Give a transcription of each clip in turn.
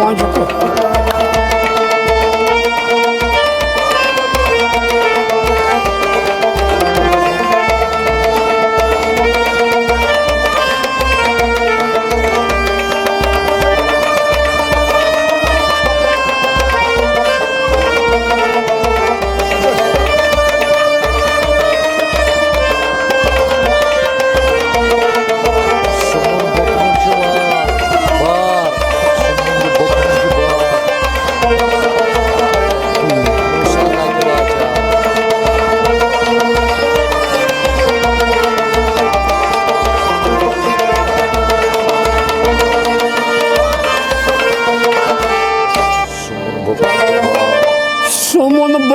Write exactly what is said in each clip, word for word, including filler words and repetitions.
وۄنۍ چھُ تہٕ۔ سون بوٚکُن چھُ وار، وار۔ سون یہِ بوٚکُن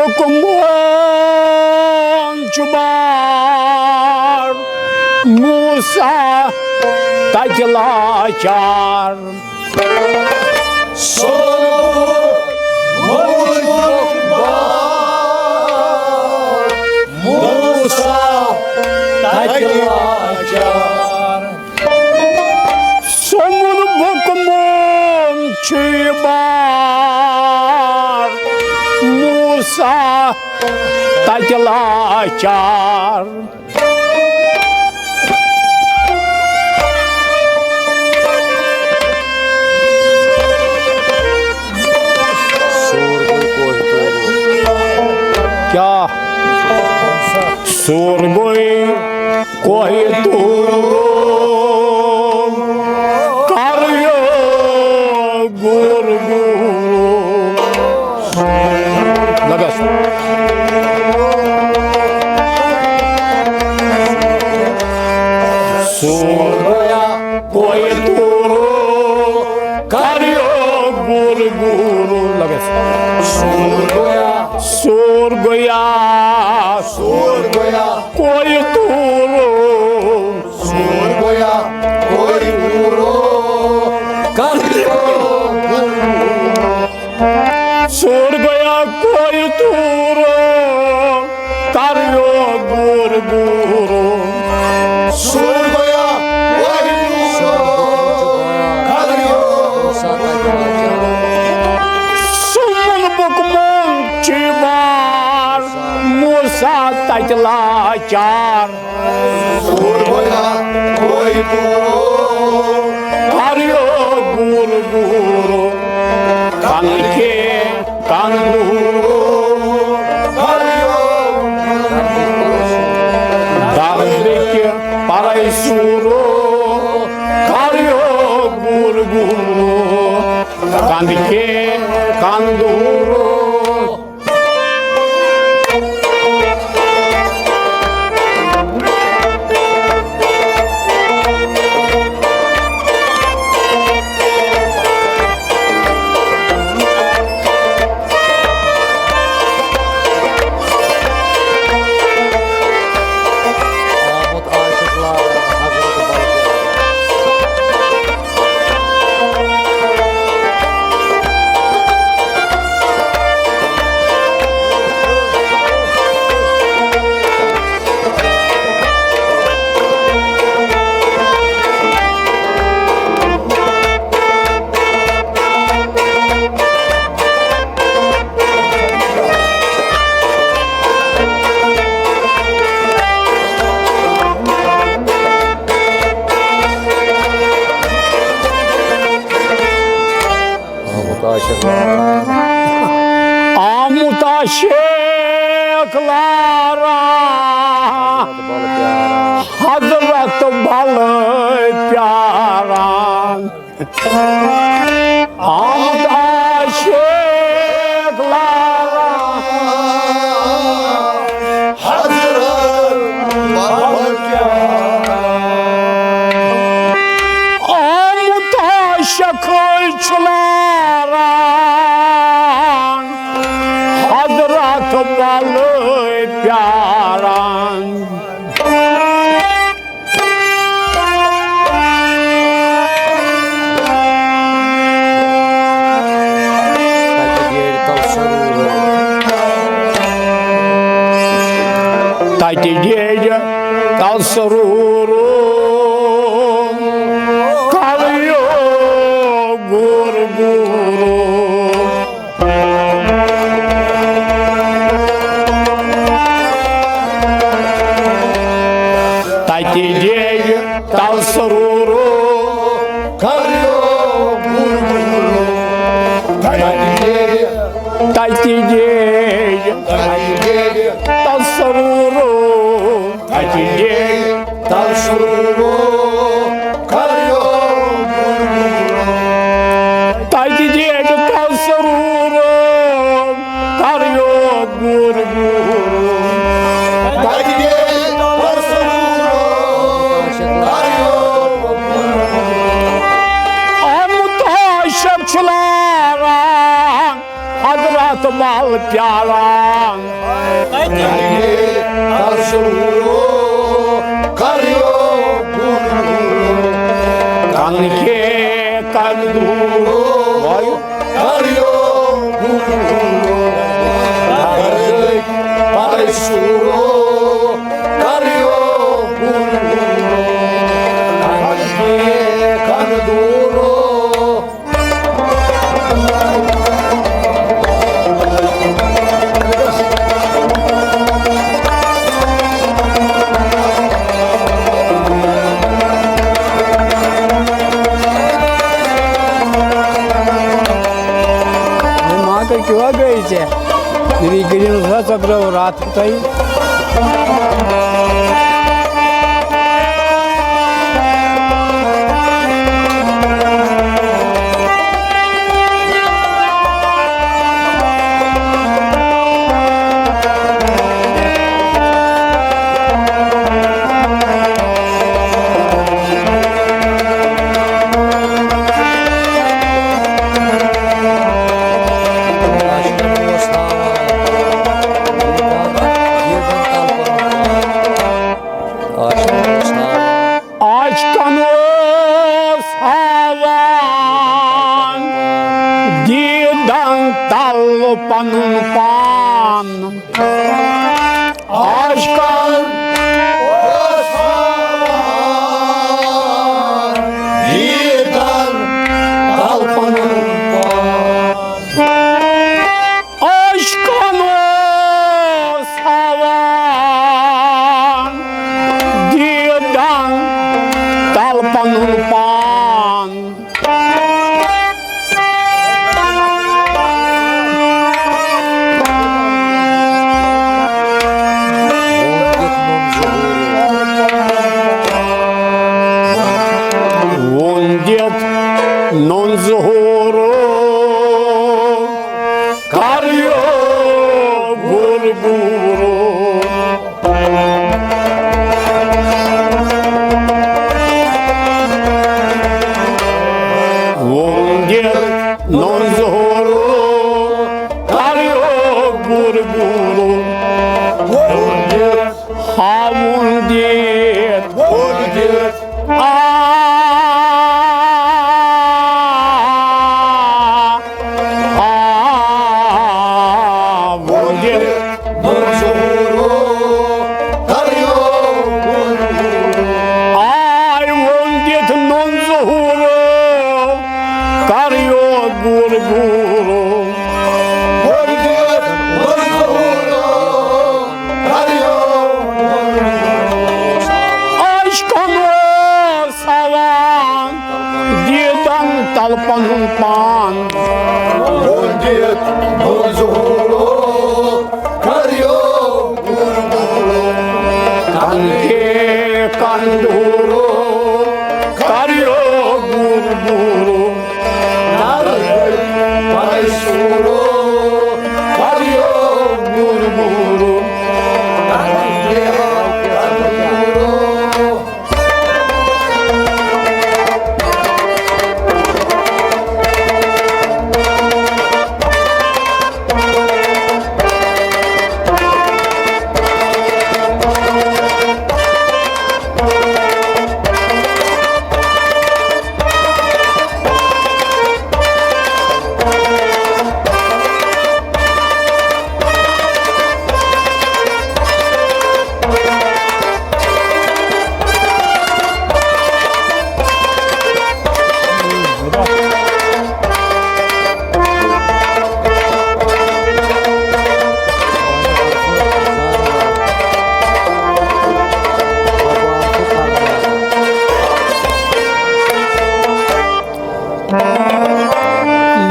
حُکمن چھُ بار، موسیٰ تتہِ لاچار۔ سوٚن موسیٰ تتہِ لاچار۔ سوٚمُت بُکمُن چھُ یہِ بار، موسیٰ تتہِ لاچار۔ کیٛاہ؟ سورگوے کوہِ تورو، کریو گُر گُرو۔ لگس۔ سورگویا کوہِ تورو، کریو گُر گُرو۔ لگس۔ سورگویا۔ سورگویا۔ سورگویا۔ کوہِ تورو۔ سورگویا کوہِ تورو، کریو گُر گُرو۔ سورگویا کوہِ تورو، کریو گُر گُرو۔ سورگویا کوہِ تورو، کریو۔ سوٚمُت بُکمُن چھُ یہِ بار، موسیٰ تتہِ لاچار۔ سورگویا کوہِ تورو، کریو گُر گُرو۔ کنکے کندورو، کریو۔ دردکہِ پرے سورو، کریو گُر گُرو۔ کنکے کندورو۔ آمُت آ شیخ لارا، حضرت بلے پیاران۔ آمُت آ شیخ لارا، حضرت بلے پیاران۔ آمُت آ شکل چھُ لاران، حضرت بلے پیاران۔ تتہِ گیجہِ تل سرورو، کریو گُر گُرو۔ تتہِ گیجہِ تل سرورو، کریو گُر گُرو۔ تتہِ گیجہِ، تتہِ گیجہِ، تتہِ گیجہِ تل سرورو۔ تتہِ گیجہِ تل سرورو، کریو گُر گُرو۔ تتہِ گیجہِ تل سرورو، کریو گُر گُرو۔ تتہِ گیجہِ تل سرورو، کریو گُر گُرو۔ آمُت آ شیخ چھُ لاران، حضرت تہٕ بل پیاران۔ کنہِ کسوٗرو کریو گُلگُلو، کنہِ کندوٗرو کریو گُلگُلو، دردٕکۍ پرسوٗرو کریو گُلگُلو، کنہِ کندوٗرو۔ مےٚ ما تُہۍ کیٛاہ گٔے ژےٚ؟ نبی کریم صلی اللہ علیہ وسلم راتھ تۄہہِ۔ عاشقن اوس ہاوان دیٖدن تل پنُن پان۔ عاشقن اوس ہاوان دیٖدن تل پنُن پان۔ عاشقن اوس ہاوان دیٖدن تل پنُن پان۔ ووٚن دِتھ نوٚن زٕ ہورو، کریو گُر گُرو۔ ووٚن دِتھ نوٚن زٕ ہورو، کریو گُر گُرو۔ ووٚن دِتھ، ہاوُن دِتھ، ووٚن دِتھ۔ آ، آ، ووٚن دِتھ۔ نوٚن زٕ ہورو کریو گُر گُرو۔ آے ووٚن دِتھ نوٚن زٕ ہورو کریو گُر گُرو۔ ووٚن دِتھ نوٚن زٕ ہورو کریو گُر گُرو۔ عاشقن اوس ہاوان دیٖدن تل پنُن پان۔ ووٚن دِتھ نوٚن زٕ ہورو کریو گُر گُرو۔ کنہِ کندوٗرو کریو گُر گُرو۔ نرٕ پرسوٗرو کریو گُر گُرو۔ کنہِ کندوٗرو۔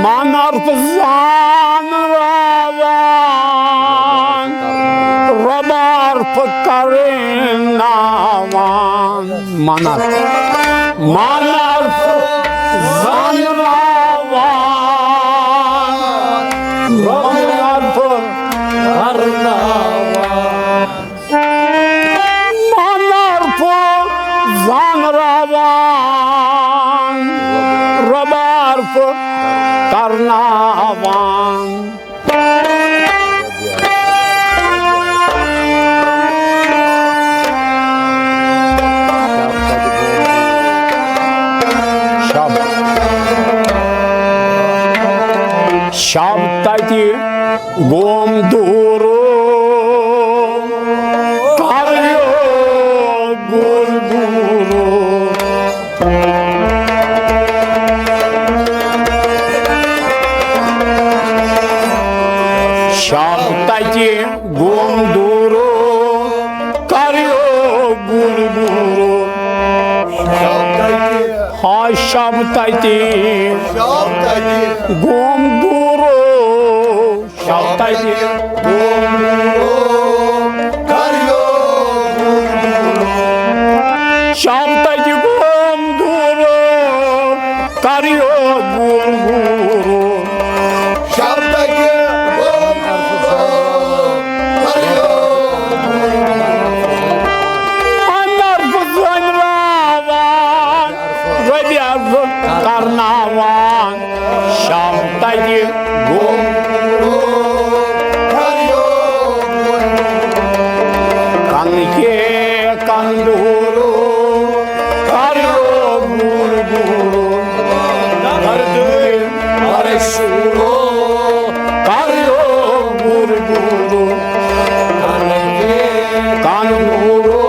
من عرف زانراوان، رب عرف کرناوان۔ من عرف، من عرف زانراوان، رب عرف کرناوان۔ من عرف زانراوان، رب عرف کرناوان۔ شب تتہِ گوم دوٗرو، کریو گُر گُرو۔ شب تتہِ گوم دوٗرو، کریو گُر گُرو۔ ہا شب تتہِ گوم دوٗرو، شب تتہِ گوم دوٗرو، کریو گُر گُرو۔ شب تتہِ گوم دوٗرو، کریو گُر گُرو۔ شب تتہِ گوم دوٗرو، کریو گُر گُرو۔ اندر بزن راوان، ربیع کرناوان۔ شب تتہِ گوم دوٗرو، کریو گُر گُرو۔ کنکے کندوٗرو، کریو گُر گُرو۔ دردِ پرشورو، کریو گُر گُرو۔ کنکے کندوٗرو۔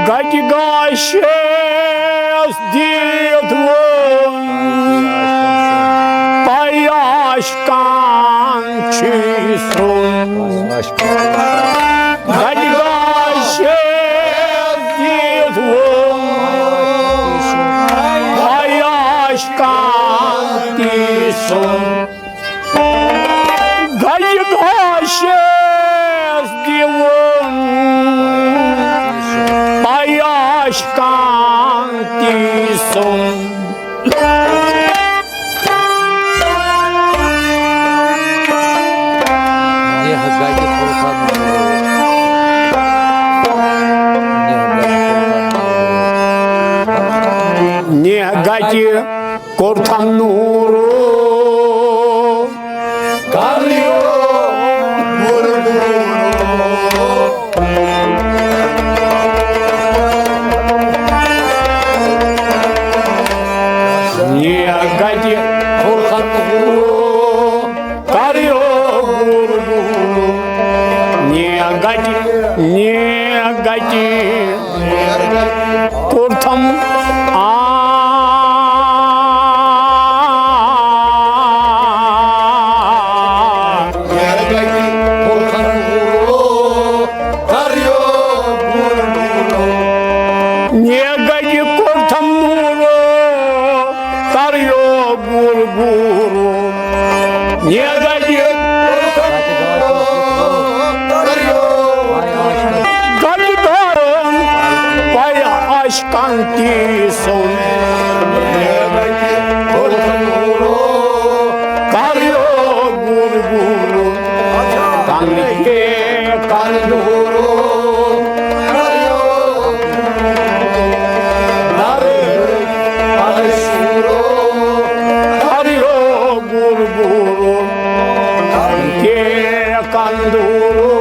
گَتہِ گاشَس دِتھ ووٚن، پَے عاشقَن چھُے سرٛوٚن۔ گَتہِ گاشَس دِتھ ووٚن، پَے عاشقَن تی سرٛوٚن۔ گَتہِ گاشَس دِوُن، پَے عاشقَن تی سرٛوٚن۔ نیہ گَتہِ کوٚرتھم نوٗرو۔ کریو گُر گُرو۔ نیہ گَتہِ کوٚرتھم نوٗرو۔ کریو گُر گُرو۔ نیہ گَتہِ، نیہ گَتہِ کوٚرتھم آ۔ نیہ گَتہِ کوٚرتھم نوٗرو، کریو گُر گُرو۔ نیہ گَتہِ گَتہِ گارُن، پَے عاشقَن تی سرٛوٚن۔ کریو گُر گُرو، کنکے کندوٗرو۔ کریو گُر گُرو، کنکے کندوٗرو۔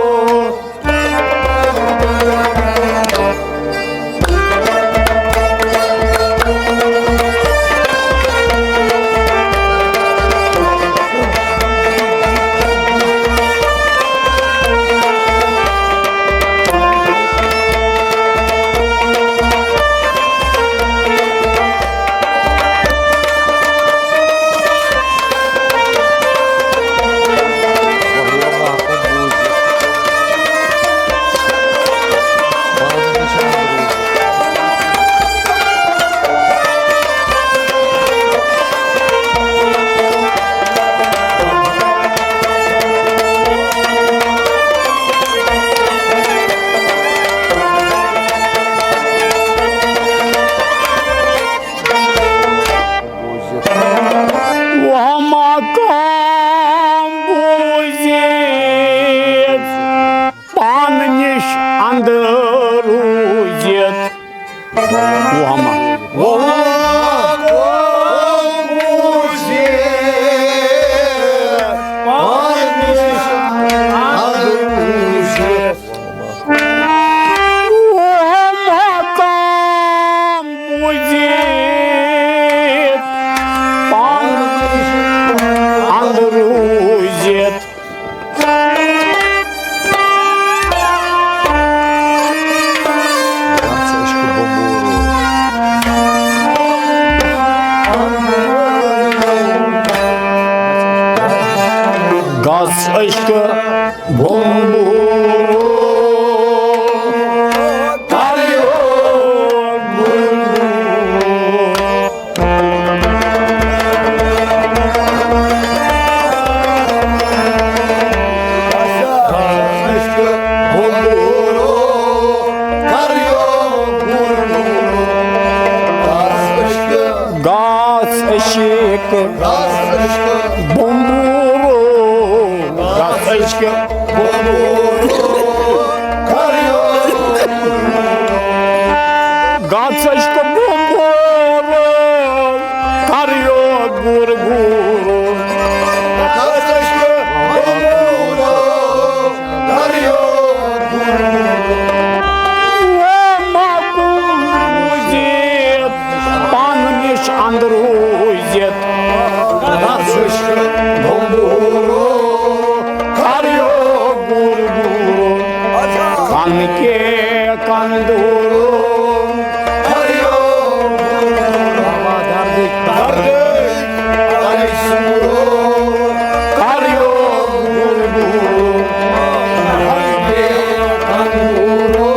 عشق بمبورو کریو بمبورو۔ عشق بمبورو کریو بمبورو۔ گژھ عشق گژھ عشق بمبورو، گژھ عشق بمبورو کریو۔ گژھ عشق بمبورو کریو بمبورو۔ گژھ عشق بمبورو کریو بمبورو۔ او مقبول روزِتھ پانہٕ نِش اندر روٗزِتھ۔ گژھ عشق بمبورو کریو بمبورو۔ کن کے کندورو کریو بمبورو۔ دردے کریو بمبورو۔ کن کے کندورو۔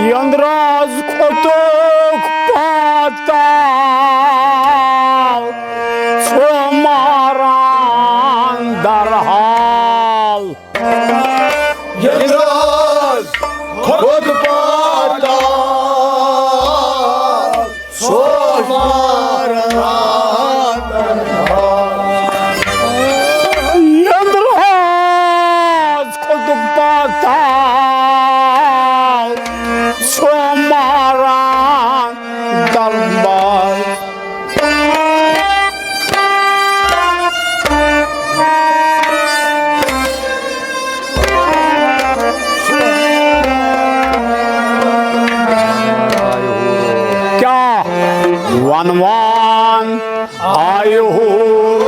یندراز کھوٚتُکھ پاتال، ژھو ماران درحال۔ یندراز کھوٚت پاتال، ژھو ماران درحال۔ یندراز کھوٚتُکھ پاتال، ژھو ماران درحال۔ کیٛاہ وَنوان آیہِ ہوٗر؟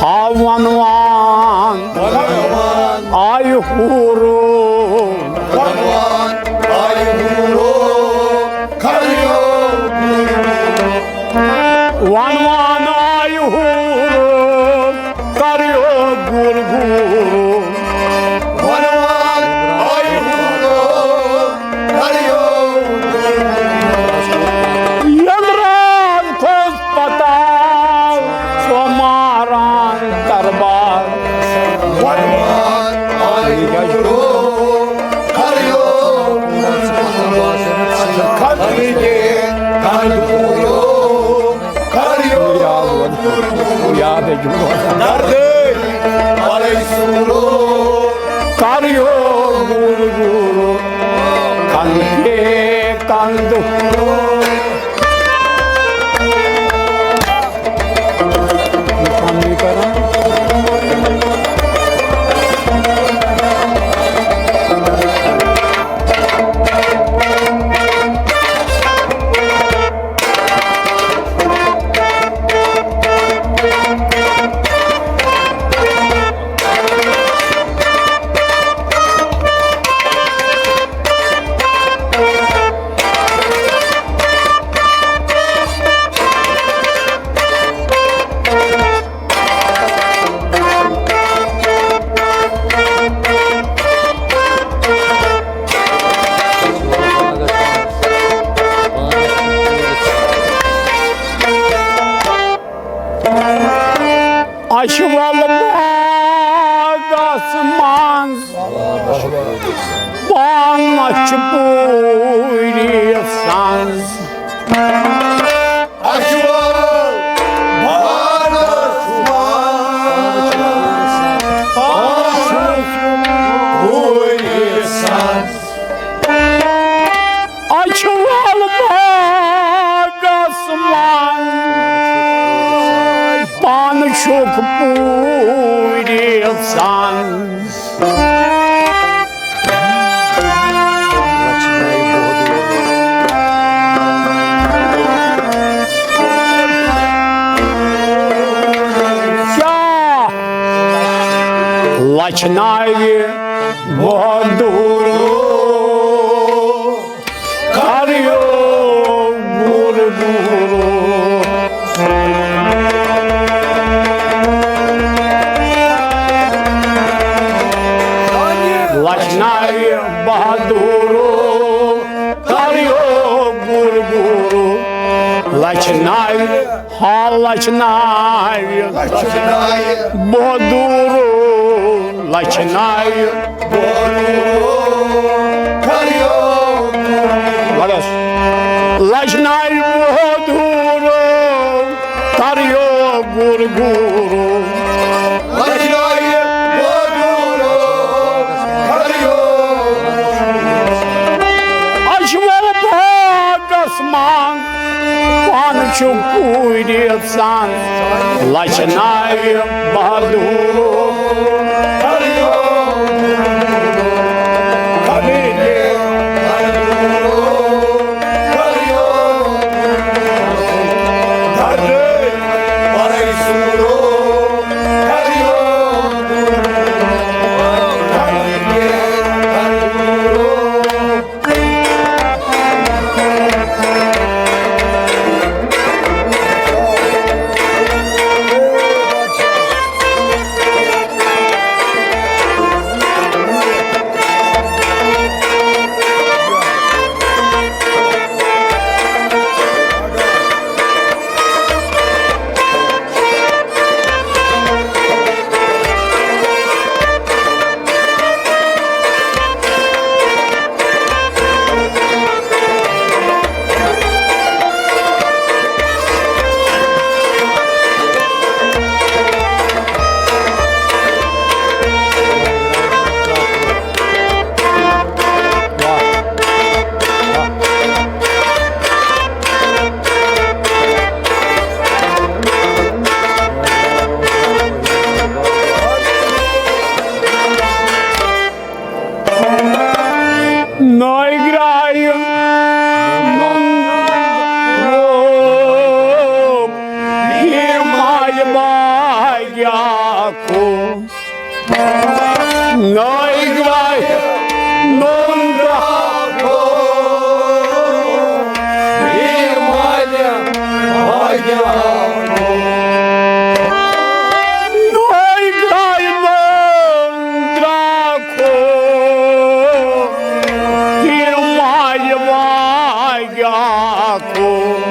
ہا وَنوان آیہِ ہوٗر۔ وَنوان آیہِ ہوٗر، کریو گُر گُر۔ وَنوان آیہِ ہوٗر، کریو گُر گُر۔ یندراز کھوٚت پاتال، ژھو ماران درحال۔ وَنوان آیہِ ہوٗر، کریو گُر گُر۔ کھنٛڈ کے کھنٛڈ گُرو۔ کریو یاد ہے جو دردے پرے سورو۔ کریو گُر گُر، کن کے کن دُرو۔ اَسہِ چھِ پوٗرِ سَنٛز۔ اَسہِ چھُ باغس منٛز پوٗرِ سَنٛز۔ اَسہِ چھُ وَل باغس منٛز پانہٕ چھُکھ پوٗرِ سَنٛز۔ کیٛاہ لَچھناوِ بہادُر؟ کریو بُر بُر۔ لَچھناوِ بہادُر، کریو بُر بُر۔ لَچھناوِ، ہا لَچھناوِ بہادُر، لَچھناوِ۔ وَلَس۔ لَچھناوِ بہادُر، کریو بُر بُر۔ اَسہِ چھُ وَل باغس منٛز پانہٕ چھُ پوٗرِ سَنٛز۔ لَچھناوِ بہادُر۔ نٲے گرٛایہِ نُن لوگ یہِ مالہِ باغیا کُن۔ نٲے گرٛایہِ نُن لوگ یہِ مالہِ باغیا کُن۔ نٲے گرٛایہِ نُن درٛاکھ یہِ مالہِ باغیا کُن۔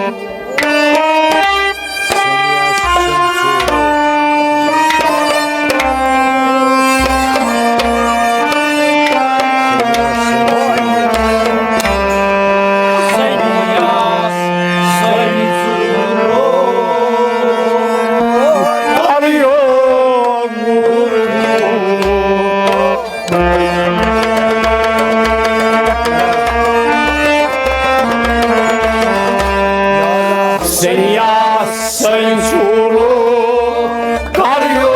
سنیاس سنسورو کریو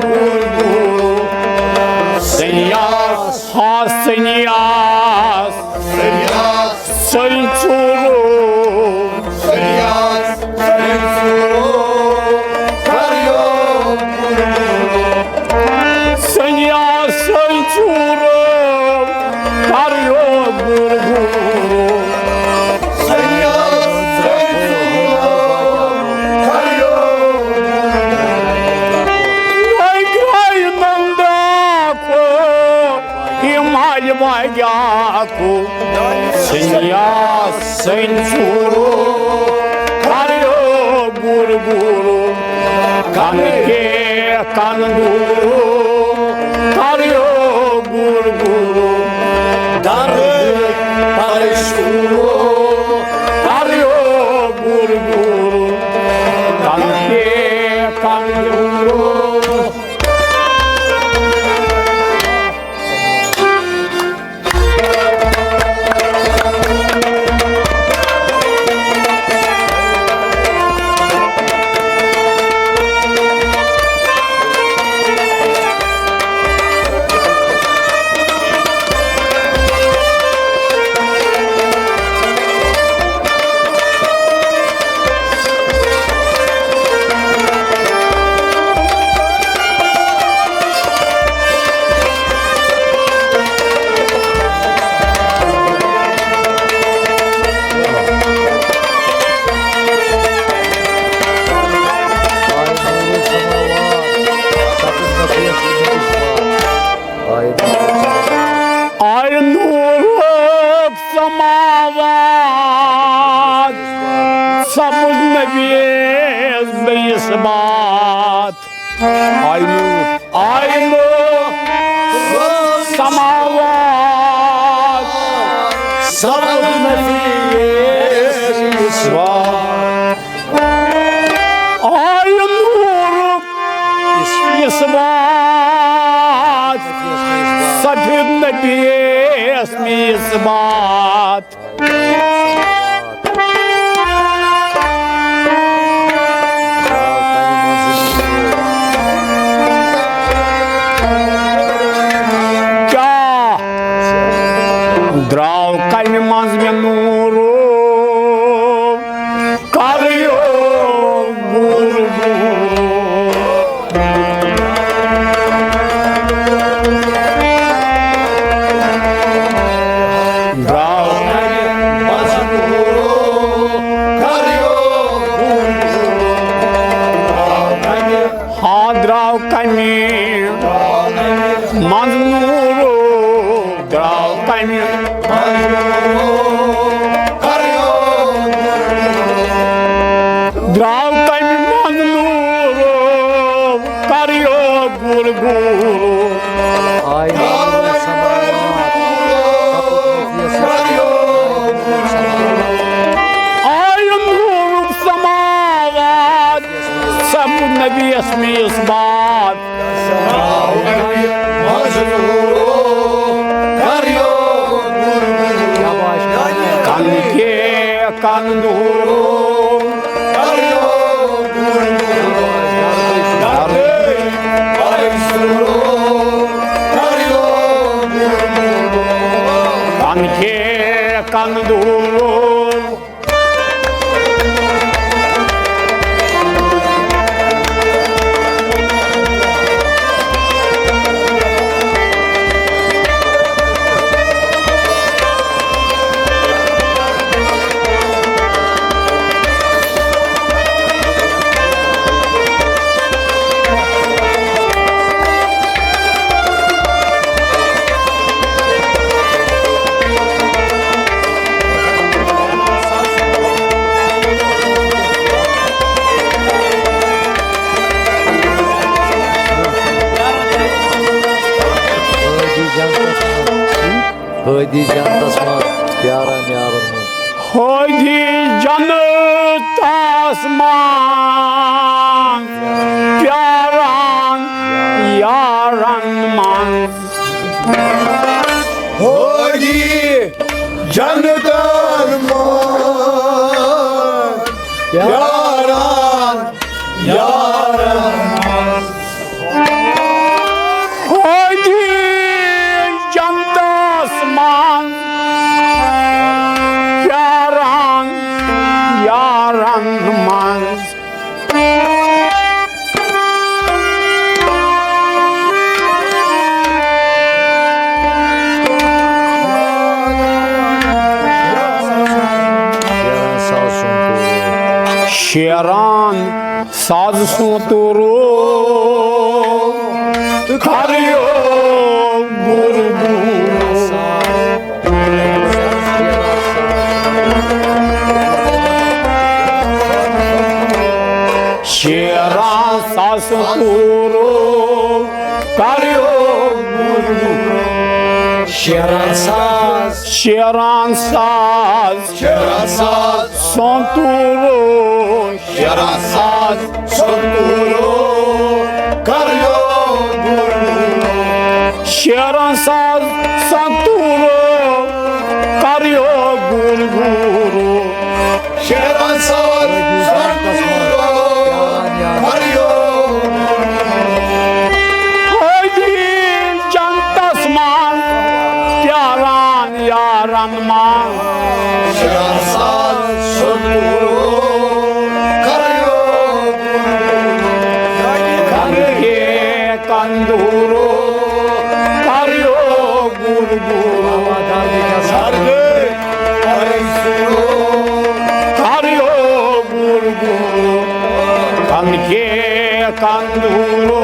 گُر گُر۔ سنیاس ہا سنیاس سنیاس سنسورو۔ سنیاس سنسورو۔ سنیاس سنسورو۔ کریو گُر گُر۔ سنیاس سنسورو۔ کریو گُر گُر۔ نٲے گرٛایہِ نُن درٛاکھ یہِ مالہِ باغیا کُن۔ سنیاس سنسورو۔ کریو گُر گُر۔ کن کے کن گُر۔ کریو گُر گُر۔ درد Suro, karyo gurguru, kante kanguru. آے نورُک سماوات، سپُد نبیَس بیٚیِس بات۔ آے نور، آے نور سماوات، سپُد نبیَس بیٚیِس بات۔ آے نورُک اثبات، سپُد نبیَس اثبات۔ کیٛاہ درٛاو کَنہِ منٛز مےٚ نوٗرُک؟ کریو بُربُر۔ درٛاو کَنہِ منٛز نوٗرُک، کریو بُربُر۔ درٛاو کَنہِ، ہا، درٛاو کَنہِ منٛز نوٗرُک۔ درٛاو کَنہِ، درٛاو کَنہِ منٛز نوٗرُک، کریو بُربُر۔ آے نورُک سماوات، آے نورُک سماوات، سپُد نبیَس بیٚیِس بات۔ کَنہٕ کے کَنہٕ دوٗر۔ کَنہٕ کے کَنہٕ دوٗر۔ ہٲدی جنتس منٛز، ہٲدی جنتس منٛز، پیارن یارن منٛز۔ ہٲدی جنتس منٛز، پیارن یارن منٛز۔ ہٲدی جنتن منٛز، پیارن یارن منٛز۔ ہٲدی جنتس منٛز، پیارن یارن منٛز۔ شیران ساز سُنٛد تُرُن، کریو بُربُر۔ شیران ساز سُنٛد تُرُن، کریو بُربُر۔ شیران ساز، شیران ساز، شیران ساز، سنتورو۔ شیران ساز، سنتورو، کریو گُرگُرو۔ شیران ساز، سنتورو، کریو گُرگُرو۔ شیران ساز، سنتورو، کریو گُرگُرو۔ حٲدی جنتس منٛز پیاران یارن منٛز۔ شیران ساز، سنتورو، کریو گُرگُرو۔ کن کے کندورو، کریو گُرگُرو۔ سردے، ارے سنو، کریو گُرگُرو۔ کن کے کندورو۔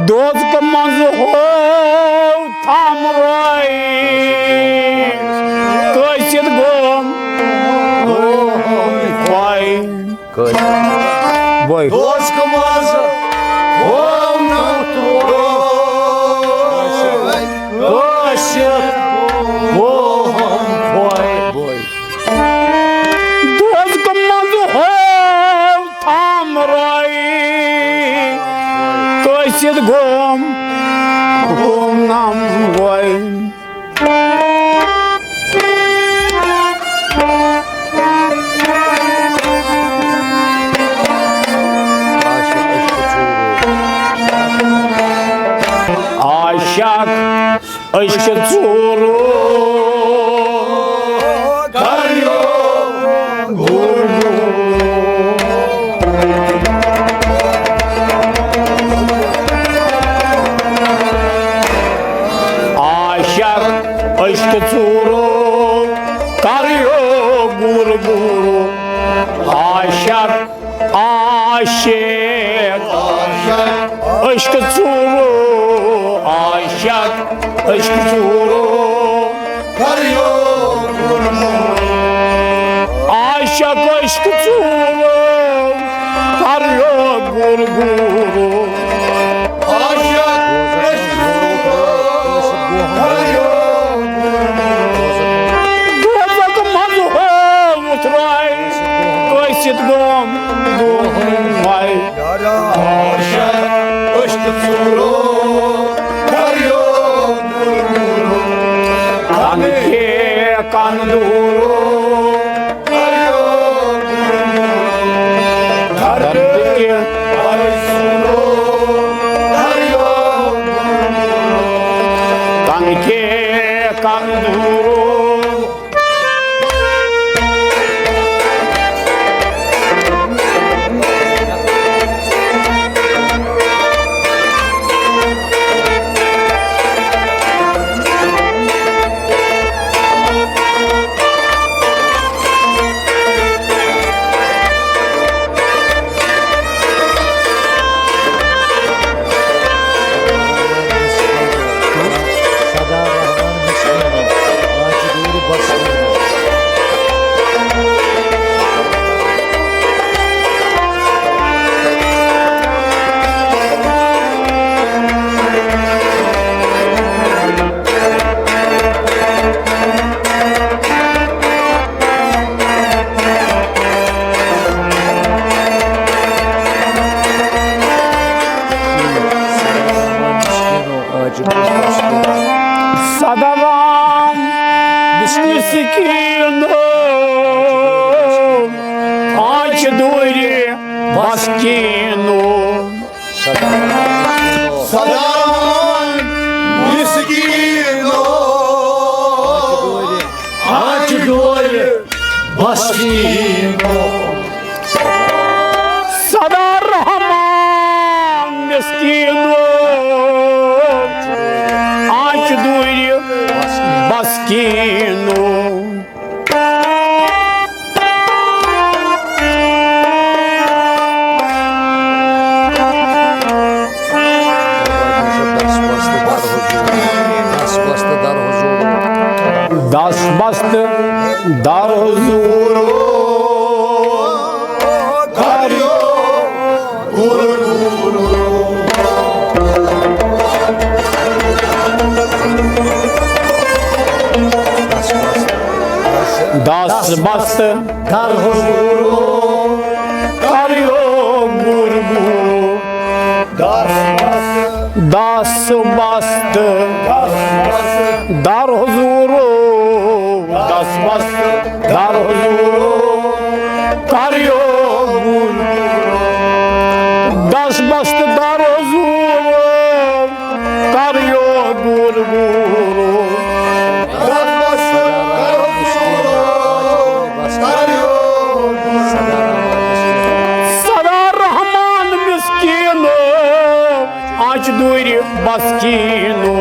دوزخہٕ منٛز ہوو تھامرٲے کٲسِتھ گوم۔ بوے۔ دوزخہٕ منٛز ہوو نہٕ تھامرٲے کٲسِتھ گوم۔ بوے۔ دوزخہٕ منٛز ہوو تھامرٲے کٲسِتھ گوم، گوم نم وٲے۔ عاشق عشق ژوٗرو کریو گُرگُرو۔ عاشق عشق ژوٗرو کریو گُرگُرو۔ عاشق عاشق عشق ژوٗرو، عاشق عشق ژوٗرو۔ کریو گُرگُرو۔ عاشق عشق ژوٗرو، کریو گُرگُرو۔ عاشق عشق ژوٗرو، کریو گُرگُرو۔ دوزخہٕ منٛز ہوو تھامرٲے کٲسِتھ گوم، گوم وٲے۔ عاشق عشق ژوٗرو، کریو گُرگُرو۔ کن کے کندورو، کریو گُرگُرو۔ درد کے ارسلو، کریو گُرگُرو۔ کن کے کندورو۔ سدوان مسکینو، آج دوری مسکینو۔ کینو۔ دس بست در حضور۔ دس بست در حضور کریو گرگو۔ دس بست در حضور، دس بست در حضور کریو گرگو۔ دس بست در حضور کریو گرگو۔ صدا رحمان مسکینو، اچ دوری بسکینو۔